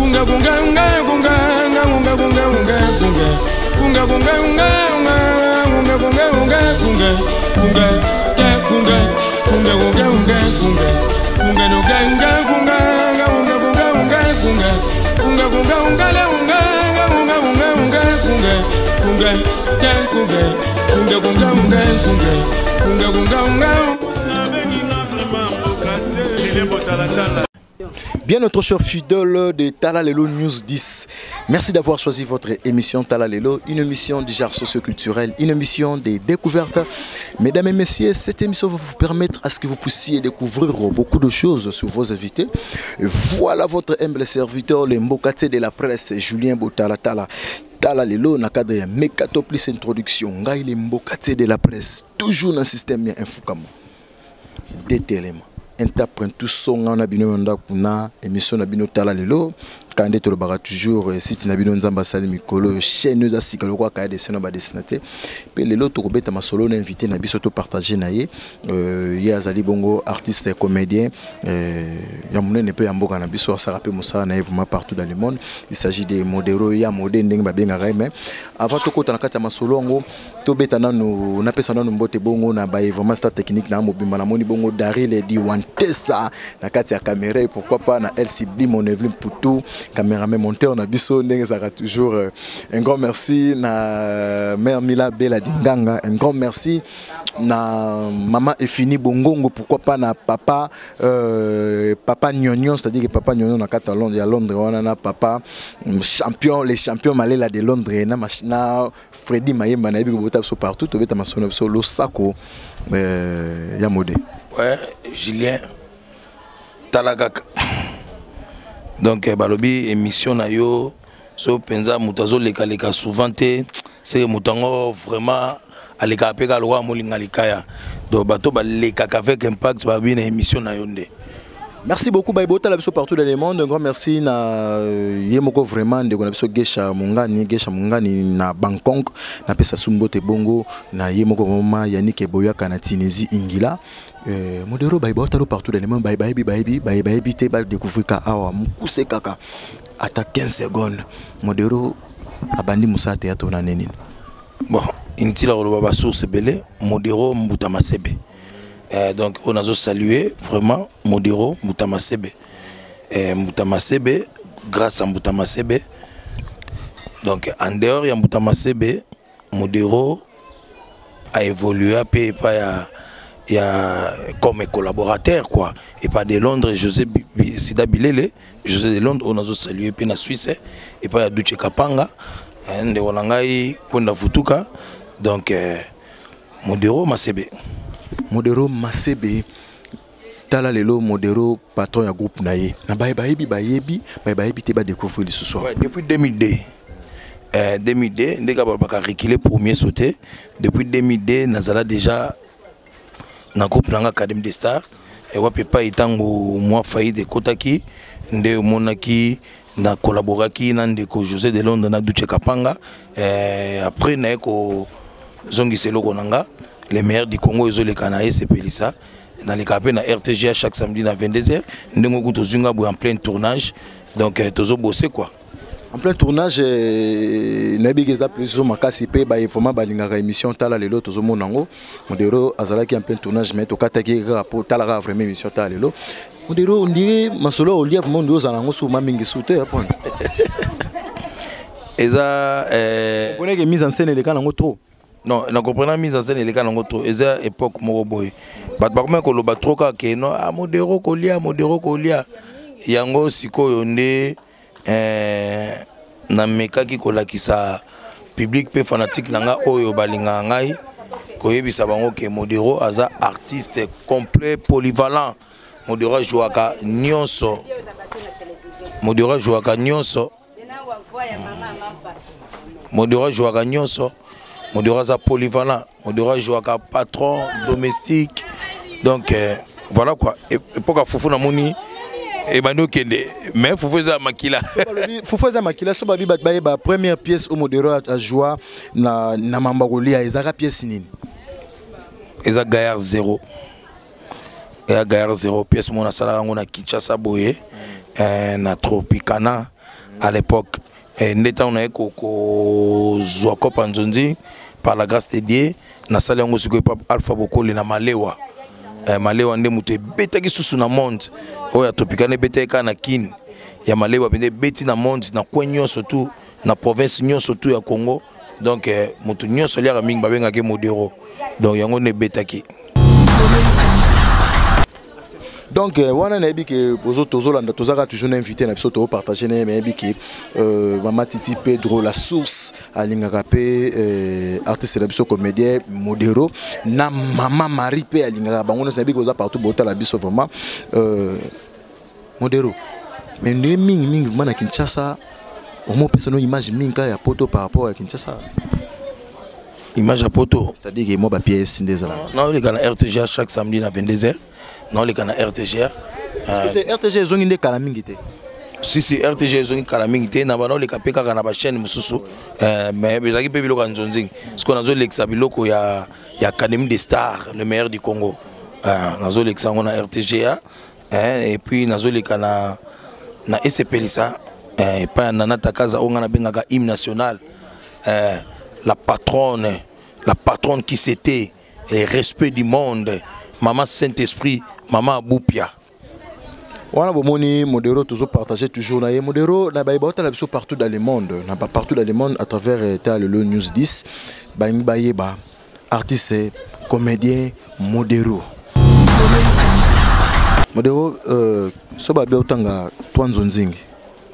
Kunga kunga unga kunga unga kunga kunga unga kunga kunga kunga unga unga kunga kunga unga kunga kunga ya kunga kunga kunga unga kunga kunga no kunga kunga unga kunga unga kunga kunga kunga unga la unga unga kunga unga kunga kunga ya kunga kunga kunga unga kunga kunga kunga unga. Bien, notre cher fidèle de Tala Lelo News 10, merci d'avoir choisi votre émission Tala Lelo, une émission du genre socioculturel, une émission des découvertes. Mesdames et messieurs, cette émission va vous permettre à ce que vous puissiez découvrir beaucoup de choses sur vos invités. Voilà votre humble serviteur, le Mbokate de la presse, Julien Botala Tala. Tala Lelo, na cadre ya Mekato plus introduction, ngai le Mbokate de la presse, toujours dans le système ya Infocam. Dételema. Interprète tout son na bino ndako na émission na bino Tala Lelo kande tolobaka toujours site na bino Nzamba sali mikolo chaîne eza sika lokwa kaya dessin na ba dessinateur pe lelo tokobeta masolo na invité na biso to partager na ye ye azali bongo artiste comédien ya monene pe ya mboka na biso asala pe mosala na ye vraiment partout dans le monde. Il s'agit de Modero ya Modé ndenge babengaka ye, mais avant tokota na kati ya masolo yango tobeta nanu napesa nanu mbote bongo na baye vraiment star technique na mobimba na moni bongo Daryl di Wantesa na kati ya caméra et pourquoi pas na LC Blim Evelyn Poutou caméraman monteur na biso ndenge ezalaka toujours. Un grand merci na mère Mila Bella Dinganga, un grand merci na maman Efini Bongongo, pourquoi pas na papa papa Nyonyon, c'est-à-dire que papa Nyonyon na kati ya Londres, ya Londres wana na papa champion, les champions Malela de Londres na na Freddy Mayemba na yebi kobota biso partout tobeta masolo na biso losako ya Modé. Ouais, Julien tala kaka. Donc balobi émission na yo so penza moto azoleka leka souvent te, c'est que moto yango vraiment alekaka mpe kaka lokola molinga likaya. Donc bato balekaka avec impact babi na émission na yo nde. Merci beaucoup Baye Bota la biso partout dans le monde. Un grand merci na yemoko vraiment ndeko na biso Gesha Mungani, Gesha Mungani na Bangkok, na pesa sumbote bongo na yemoko mama Yannick Boyaka na Tunisie Ingila. Modero Baye Bota partout dans le monde, Baye Baye Baye Baye Baye te ba découvrir ka awa mukuse kaka ata 15 secondes. Modero abandi musa théâtre na nini. Bon, inutile koloba ba source belé, Modero Mbuta Masebe. Donc on a salué vraiment Modero Mbuta Masebe. Mbuta Masebe, grâce à Mbuta Masebe. Donc en dehors ya Mbuta Masebe, Modero a évolué à peu près ya comme collaborateur quoi. Et pas de Londres José Sida Bilele, José de Londres on a salué puis na Suisse et pas ya Duche Kapanga, ndeko na ngai Kwenda Futuka. Donc Modero Masebe. Modero Masebe tala lelo Modero patron ya groupe na ye. Na baye bayebi bayebi, baye bayebi te ba découvrir ce soir. Ouais, depuis 2002. 2002 ndeka balobaka reculer pour mieux sauter. Depuis 2002 nazala déjà na groupe nanga Académie des Stars. Et wapi pa itango moi faillite ekotaki nde omonaki na collaboraki na ndeko José de Londres na Duche Kapanga. Après na ko zongisa eloko nanga les meilleurs du Congo ezoleka na esepelisa na leka pe na RTG chaque samedi na 22h ndenge kutu zinga boye en plein tournage. Donc tozo bosser quoi. En plein tournage, nayebi ke eza plus zo makasi pe ba vraiment balingaka émission Tala Lelo tozomona yango. Modero azalaki en plein tournage mais tokataki kaka po tala kaka vraiment émission Tala Lelo. Modero on dirait masolo olia vraiment ndio ozala yango sous mingi sous te apprendre. Eza Comprenez que mise en scène eleka nango trop. Non, na comprendre mise en scène eleka nango trop. Eza époque moko boye. Bato bakomaki koloba trop kaka ke non, ah, Modero kolia, Modero kolia. Yango sikoyo nde namekaki kolakisa public pe fanatique na nga oyo balingaka ngai koyebisa bango ke Modero aza artiste complet polyvalent. Modero ajouaka nyonso. Modero ajouaka nyonso. Modero ajouaka nyonso. Modero aza polyvalent. Modero ajouaka patron domestique. Donc voilà quoi. Époque ya fufu namoni ebandi okende mais fufu eza makila. Fufu eza makila. So babi bato bayeba première pièce au Modero a joua na mamba kolia ezaka pièce nini? Eza Gaillard 0. Eza Gaillard 0 pièce mona sala yango na Kinshasa boye, na Tropicana. À l'époque, nde ntango naye kozwa kopa nzonzi, par la grâce de Dieu, nasali yango sikoyo epa Alpha Bokoli na Malewa. Malewa nde moto ebetaki susu na monde oyo ya Tropicana. Ebetaki kaka na Kine, ya Malewa mpenza ebeti na monde, na coin nyonso tu, na province nyonso tu ya Congo. Donc moto nyonso aliaka mingi babengaki Modero. Donc yango nde ebetaki. Donc wana nayebi ke tozolanda, tozaka toujours na invité na biso, topartage na ye. Nayebi ke mama Titi Pedro la source alingaka mpe artiste na biso comédien Modero, na mama Marie mpe alingaka bango nyonso. Nayebi ke oza partout, botala biso vraiment. Modero, mais ndenge mingimingi vraiment na Kinshasa, omopesa no image mingi kaka ya poto par rapport ya Kinshasa. Image ya poto? C'est-à-dire ke mwa bapièce nde ezalaka. Naoleka na RTGR chaque samedi na 22 heures, naoleka na RTGR. C'était RTG ezongi nde kala mingi te. Si, si, RTG ezongi kala mingi te. Na banaoleka mpe kaka na bachaîne mosusu, mais ezalaki mpe biloko ya nzonzingi. Sikoyo nazolekisa biloko ya Académie des Stars, le meilleur du Congo. Nazolekisa yango na RTGA, et puis nazoleka na Esepelisa epai ya Nana Takaza, oyo ngai nabengaka hymne national, la patronne, la patronne qui c'était le respect du monde, mama Saint-Esprit, mama Aboupia. Wana bomoni Modero, tozopartage toujours na ye Modero na bayeba otala biso partout dans le monde, na partout dans le monde à travers Tala Lelo News 10. Balingi bayeba artiste comédien Modero. Modero, so babi otanga twa nzonzingi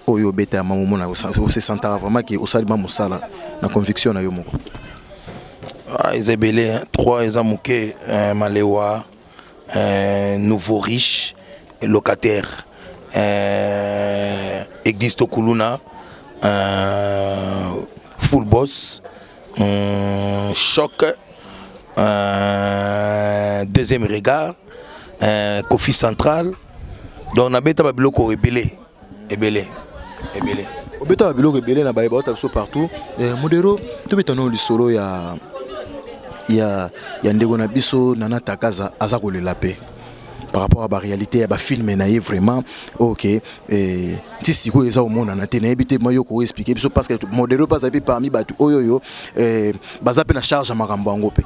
oyo obeta ya mama, omona ose sentaka vraiment ke osali ma mosala na conviction na yo moko? Ah, eza ebele. 3 eza moke. Malewa, nouveau riche, locataire, église Tokuluna, full boss, choc, deuxième regard, Kofi Central. Donc nabeta babiloko ebele, ebele, ebele. Obeta babiloko ebele na bayeba ota biso partout. Modero, tobeta no lisolo ya ndeko na biso Nana Takaza. Aza kolela mpe par rapport à baréalité ya bafilme na ye vraiment. Ok, ti sikoyo eza komonana te. Nayebi te ma yo koexpliquer biso, parce que Modero mpe azali mpe parmi bato oyo baza mpe na charge ya makambo yango mpe.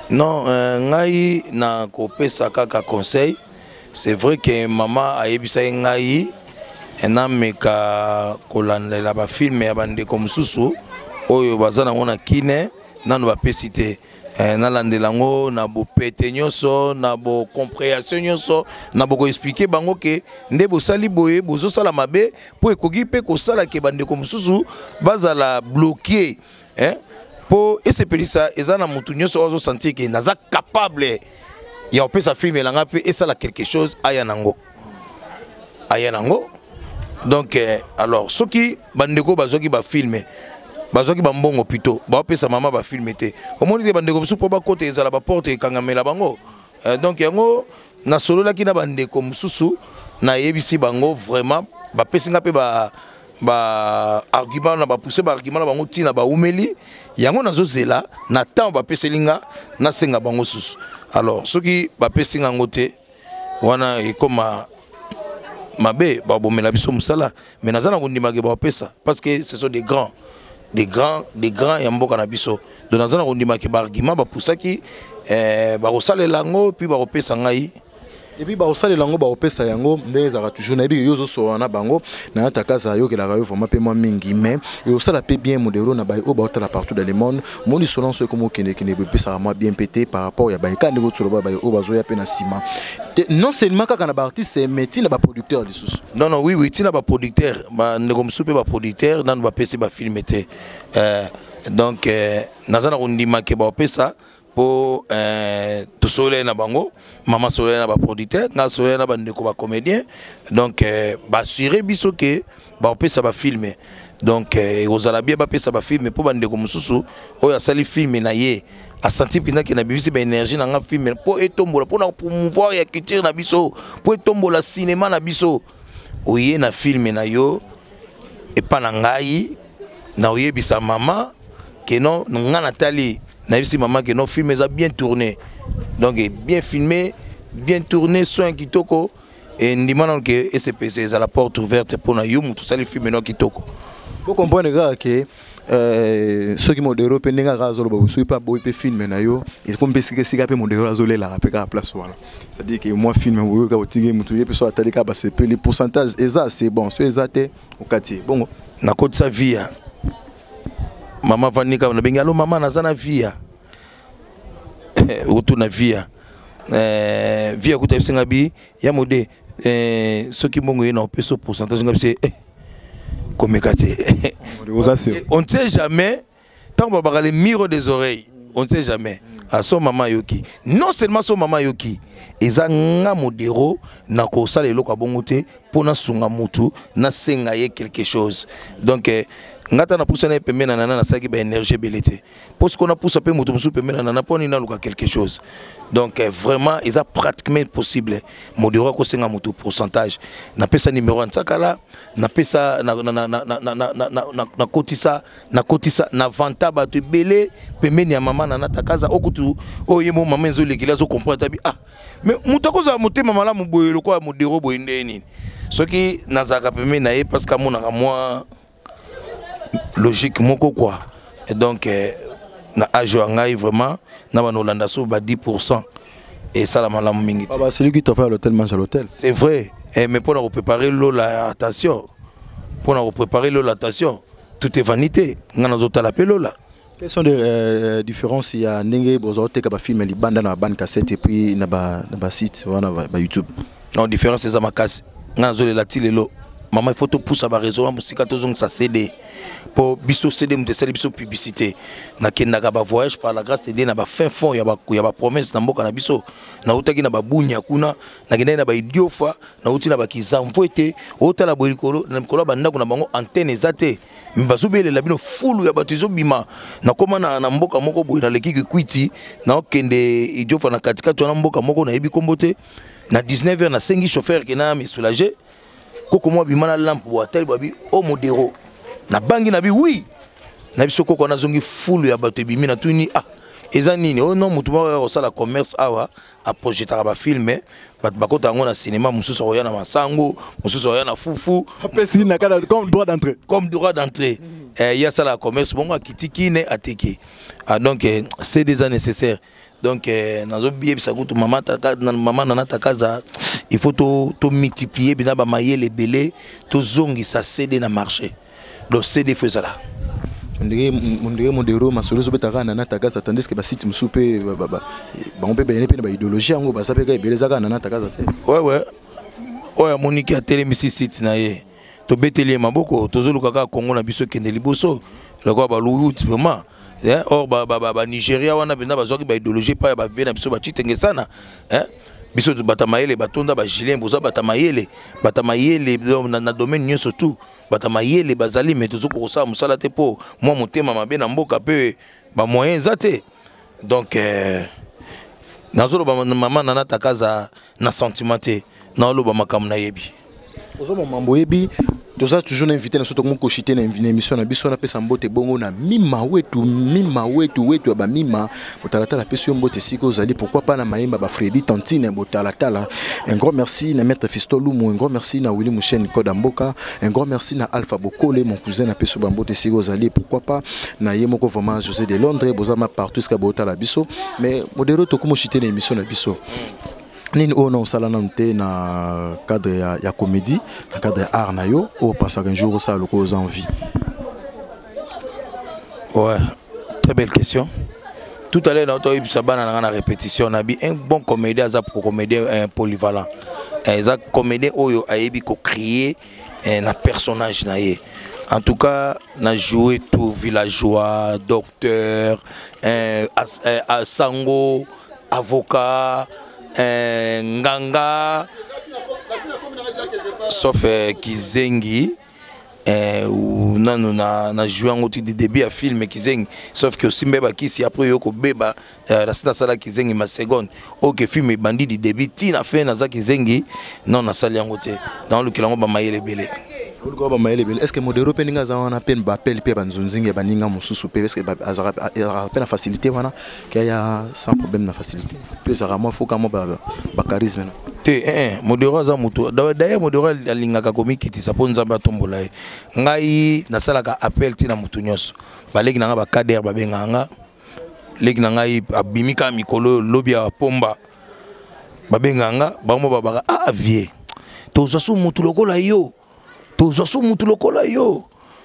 Non, ngai na kopesa kaka conseil. C'est vrai que mama ayebisaki ngai nameka kolandela bafilme ya bandeko mosusu oyo baza nango na kine, nano bapesi te. Nalandela yango na bopete nyonso, na bocompréhension nyonso, na bokoexpliquer bango ke nde bosali boye, bozosala mabe, mpo ekoki mpe kosala ke bandeko mosusu bazala bloqué, hein? Mpo esepelisa eza na motu nyonso oyo azosentir ke naza capable ya kopesa filme elanga mpe esala quelque chose, aya nango, aya nango. Donc alors soki bandeko bazwaki bafilme, bazwaki bambongo plutôt, baopesa mama bafilme te, omoni te bandeko mosusu mpo bakota ezala baporte ekangamela bango. Donc yango nasololaki na bandeko mosusu, nayebisi bango vraiment, bapesi nga mpe ba ba argument na bapousse baargument na bango ntina baumeli yango. Nazozela na ntango bapeseli nga, nasenga bango susu. Alors soki bapesi nga yango te, wana ekoma mabe, babomela biso mosala. Mais naza na kondimaka bapesa, parce que ce sont des grands, des grands, des grands ya mboka na biso. Donc naza na kondimaka baargument bapusaki, bakosalela yango, puis bakopesa ngai. Et puis bakosalela yango, bakopesa yango ndenge ezalaka toujours. Nayebi ke yo ozosola na bango na ya Takaza, ayokelaka yo vraiment mpe mwa mingi. Mais ekosala mpe bien, Modero, na baye oyo baotala partout dans le monde. Moni solance oyo ekoma okendekende, epesaka mwa bien mpe te par rapport ya baye kaka ndenge otoloba, baye oyo bazoya mpe na nsima te, non seulement kaka na baartiste, mais ntina baproducteur lisusu. Non, non, oui, ntina baproducteur, bandeko mosusu mpe baproducteur nanu bapesi bafilme te. Donc naza na kondima ke baopesa, mpo tosololai na bango, mama sololai na baproducteur, nga sololai na bandeko bacomédien. Donc baassurer biso ke bakopesa bafilme. Donc ekozala bien bapesa bafilme, mpo bandeko mosusu oyo asali filme na ye asanti mpenza ke nabimisi baénergie na nga filme mpo etombola, mpona promouvoir ya culture na biso, mpo etombola cinéma na biso. Oye na filme na yo epa na ngai, na oyebisa mama ke non, nga natali, nayebisi mama ke non, film eza bien tourné, donc bien filmé, bien tourné, soin kitoko. E ndima nano ke SPC ezala porte ouverte mpona yo moto osali film no kitoko. Bocomprendre kaka ke soki Modero mpe ndenge kaka azoloba, soki mpe aboyi mpe film na yo, ekomi mpe esika esika mpe Modero azolelaka mpe kaka place wana. C'est-à-dire que moi, film oyo kaka otingi motu ye mpe so atali kaka, basepeli, pourcentage eza, c'est bon. So eza te, okati ye bongo. Nakotisa via mama vandi kaka, nabengi: "Alo mama, naza na via." Otuna via, via kuta yebisinga bi ya mode, soki mbongo ye na opesa pourcentage, nga bise komeka te. On ne sait jamais, ntango balobaka le miro des oreilles, on ne sait jamais. Ah, so mama ayoki, non seulement so mama ayoki, eza nga Modero nakosala eloko ya bongo te mpo nasunga mutu, nasenga ye quelque chose. Donc nga ta napusa na ye pembeni na nana, nasalaki baénergie ebele te mpo sikoyo napusa mpe moto mosusu pembeni na nana mpo nini naluka quelque chose. Donc vraiment eza pratiquement possible Modero akosenga moto pourcentage. Napesa numéro ya Ntsakala, napesa, nakotisa, nakotisa na vanta bato ebele pembeni ya mama na Natakaza. Okutu oyo ye mo mama ezolekeli, azocomprendre tabi: "Ah, mais moto akozala motema malamu boye lokola Modero boye, nde nini?" Soki nazalaka pembeni na ye, parce que amonaka mwa logique moko quoi. Et donc na âge ya ngai, vraiment na bana olanda so ba 10, esala malamu mingi te. Bah, celui qui t'offre à l'hôtel mange à l'hôtel. C'est vrai, mais mpona kopréparer lola, attention, mpona kopréparer lola, attention, tout est vanité. Ngai nazotala mpe lola. Quelles sont les différences ya ndenge bozoteka bafilm libanda na babande cassette et puis na basite wana ba YouTube? Non, différence eza makasi. Ngai nazolela ti lelo: mama, il faut topusa baréseau wa mosika, tozongisa CD, mpo biso CD moto esali biso publicité. Nakendaka bavoyage par la grâce de Dieu na bafin fond ya bapromesse na mboka na biso. Nautaki na babunya kuna, nakendaki na baidiofa, nauti na bakizamvo ete otala boye likolo na likolo ya bandako na bango, antenne eza te, me bazobelela bino, fulu ya bato ezobima. Nakóma na mboka moko boye, naleki Kikwiti, naokende Idiofa, na katikati wana mboka moko nayebi kombo te, na 19 heures, nasengi chauffeur ke na me soulager. Koko mwa bima na lampe bo, atali babi: "O Modero." Nabangi, na bi: "Oui." Na biso koko wana azongi, fulu ya bato ebimi. Natuni: "Ah, eza nini?" "Oyo non, motu moko kosala commerce awa, aprojetaka bafilm, bato bakota yango na cinéma, mosusu akoya na masango, mosusu akoya na fufu." Apesi na kaka comme droit d'entrée. Comme droit d'entrée. Ye asalaka commerce bongo, akiti kine, ateki. Ah, donc c'est déjà nécessaire. Donc nazobiyebisa kutu mama, mama Nana Takaza, il faut tomultiplier bina bamayele ebele, tozongisa CD na marché. Donc CD faut ezala. Ondire Modero masolo ezobetaka Nana Takaza, tandis que basite mosusu mpe bango mpe bayene mpe na baidéologie yango, baza mpe kaka ebele, eza kaka Nana Takaza te. Ouais, oyo amoniki atelemisi site na ye, tobeteli ye maboko. Tozoluka kaka Kongo na biso ekende liboso lokola baluyut vraiment. Or banigéria wana mpenza bazwaki baidéologie epai ya bavie na biso bacitenge sana. Biso bato mayele batonda, bagilien boza bato mayele, bato mayele na domaine nyonso tu, bato mayele bazali, me tozokoka kosala mosala te mpo mwa motema mabe na mboka mpe bamoyen eza te. Donc nazoloba mama Nana Takaza na sentiment te, naoloba makambo nayebi. Ozomba mambo oyebi. Toza toujours na invité na so, tokomi koshite na émission na biso. Napesa mbote bongo na mima wetu, mima wetu, wetu ya bamima botalatala, apesi yo mbote esika ozali. Pourquoi pas na mayemba bafredi tantine botalatala. Un grand merci na maître Fisto Lumu, un grand merci na Willy Mushen Koda Mboka, un grand merci na Alpha Bokole, mon cousin, apesi yo bambote esika ozali. Pourquoi pas na ye moko vraiment José de Londres. Bozama partout esika botala biso. Mais Modero, tokomi oshite na émission na biso. Nini oyo na osala nanu te na cadre ya comédie, na cadre ya art na yo, oyo opasaka un jour osala lokola oza envie? Ouais, très belle question. Tout à l'heure naotoyebisa bana na nga na répétition, na bi un bon comédien aza comédien polyvalent. Eza comédien oyo ayebi kocréer na personnage na ye. En tout cas, na joué tout: villageois, docteur, sango, avocat, nganga, sauf kizengi. Nanu na joué yango ti début ya film kizengi, sauf que osimba bakisi, après yo kobeba. Nasi nasala kizengi ma seconde oyo ke film ebandi du début ti na fin naza kizengi. Non, nasali yango te, naolukela yango bamayele ebele. Oluka bamayele ebele. Est ce que Modero mpe ndenge aza wana mpe bapele mpe banzonzingi ya baninga mosusu mpe, est ce que azalaka mpe na facilité wana ke aya sans problème na facilité to ezalaka mwa foka mwa bacharisme na? Te, eh, Modero aza moto. D'ailleurs Modero alingaka komikitisa mpo Nzambe atombola ye. Ngai nasalaka appel ntina moto nyonso. Baleki na ngai bakader babengaka nga, leki na ngai abimi kaka mikolo oyo lobi ya pomba, babengaka nga bango babaka: "Ah vie, tozwa so motu lokola yo, tozwa so motu lokola yo."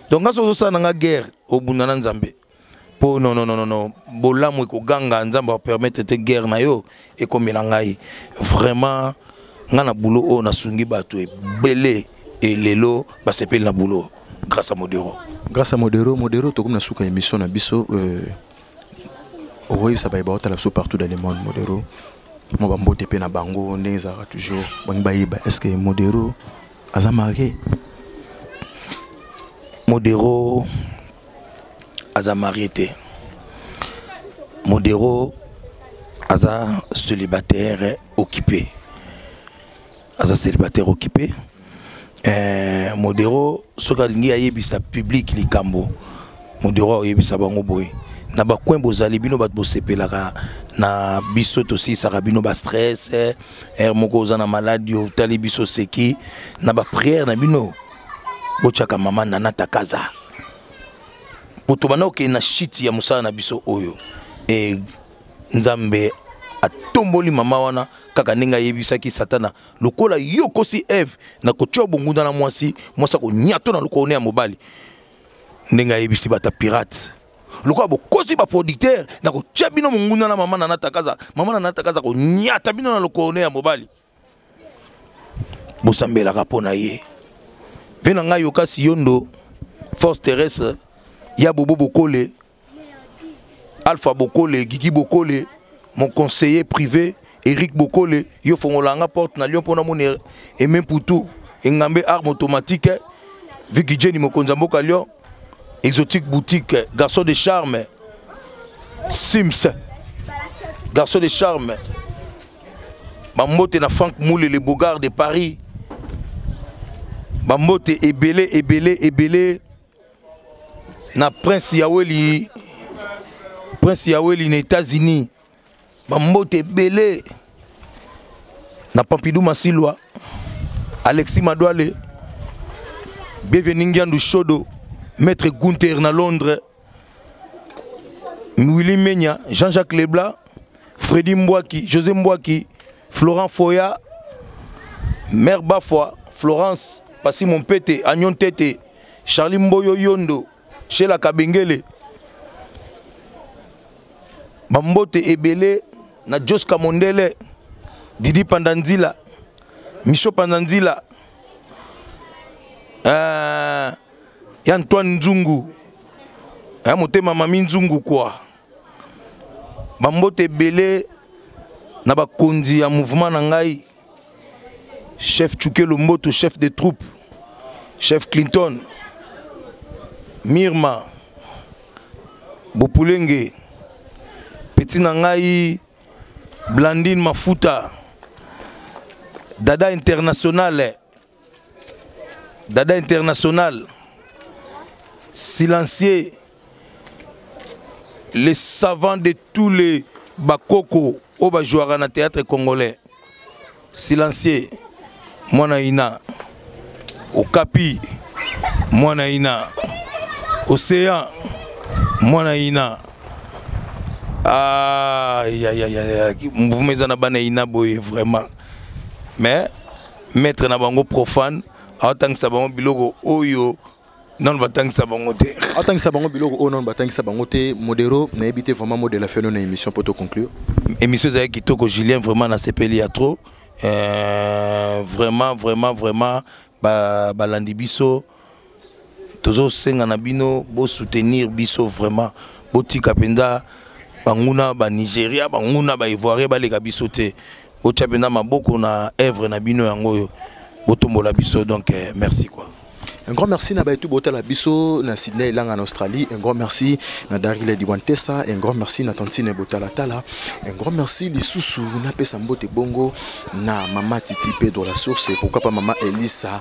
Donc nga so ozosala na nga guerre, obunda na Nzambe, mpo non, non, non, non, bolamu ekoganga. Nzambe apermettre te guerre na yo ekomela ngai. Vraiment, ngai na boulot oyo nasungi bato ebele, elelo basepeli na boulot grâce à Modero. Grâce à Modero. Modero, tokomi na suka émission na biso. Okoyebisa baye baotala biso partout dans le monde, Modero, mo bambote mpe na bango ndenge ezalaka toujours. Bangi bayeba, est ce que Modero aza marié? Modero aza marié te. Modero aza célibataire occupé, aza célibataire occupé. Modero soki alingi ayebisa public likambo, Modero ayebisa bango boye: na bacoin bozali bino, bato bosepelaka na biso, tosilisaka bino bastress. Heure moko oza na maladi, otali biso, seki na baprière na bino, botiaka mama Nana Takaza, po tobanda kokende na shiti ya mosala na biso oyo. E Nzambe atomboli mama wana kaka ndenge ayebisaki Satana: "Lokola yo kosi Eve na kotia bongunda na mwasi, mwasi akonyato na lokolo ya mobali." Ndenge ayebisi bato ya pirate: "Lokola bokosi baproducteur na kotia bino mongunda na mama Nana Takaza, mama Nana Takaza konyata bino na lokolo ya mobali." Bosambelaka mpo na ye. Ve na ngai yokasi yondo force terrestre ya Bobo Bokole, Alpha Bokole, Gigi Bokole, mon conseiller privé Eric Bokole, yo fongolanga porte na Lyon mpona mona Aime Mputu Engambe, arme automatique, Viki Jenny, mokonzi ya mboka Lyon, Exotique Boutique, garçon de charme Sims, garçon de charme. Bambote na Frank Moule, le Bogard de Paris. Bambote ebele, ebele, ebele na Prince Yaweli, Prince Yaweli na États-Unis. Bambote ebele na Pampidou Masilwa, Alexis Madwale, Bienvenu Ngiandu Shodo, Maître Gunther na Londres, Willy Menya, Jean-Jacques Leblanc, Freddy Mbwaki, José Mbwaki, Florent Foya, Mère Bafwa, Florence Pasi Mompete, Agnon Tete, Charlie Mboyo Yondo, Sheila Kabengele. Bambote ebele na Joska Mondele, Didi Pandanzila, Micho Pandanzila, ya Antoine Nzungu, ya motema mami Nzungu kwa. Bambote ebele na bakonzi ya mouvement na ngai, chef Chukelo Mboto, chef de troupe, chef Clinton Mirma Bopulenge, petit na ngai Blandine Mafuta, Dada International, Dada International, silencieux, les savants de tous les bakoko oyo bajouaka na théâtre congolais, silencieux mwana ina Okapi, mwana ina Océan, mwana ina. Ah, ya, ya, ya, ya. Mouvement eza na bana ina boye vraiment, mais maître na bango profane aotangisa bango biloko oyo nano batangisa bango te. Atangisa bango biloko oyo nano batangisa bango te. Modero, nayebi te vraiment, modèle affaire na émission po to conclure. Émission ezalaki kitoko, Julien, vraiment nasepeli ya trop. Vraiment, vraiment, vraiment, balandi biso, tozosenga na bino bosoutenir biso vraiment. Botika mpenza banguna banigéria, banguna baivoirien baleka biso te. Botya mpenza maboko na œuvre na bino yango oyo, botombola biso. Donc merci quoi. Un grand merci na baetu botala biso na Sydney Elanga en Australie. Un grand merci na Darile Diwantesa. Un grand merci na Tantine Botala Tala. Un grand merci lisusu na pesa mbote bongo na Mama Titi Pedro la Source. Et pourquoi pas Mama Elisa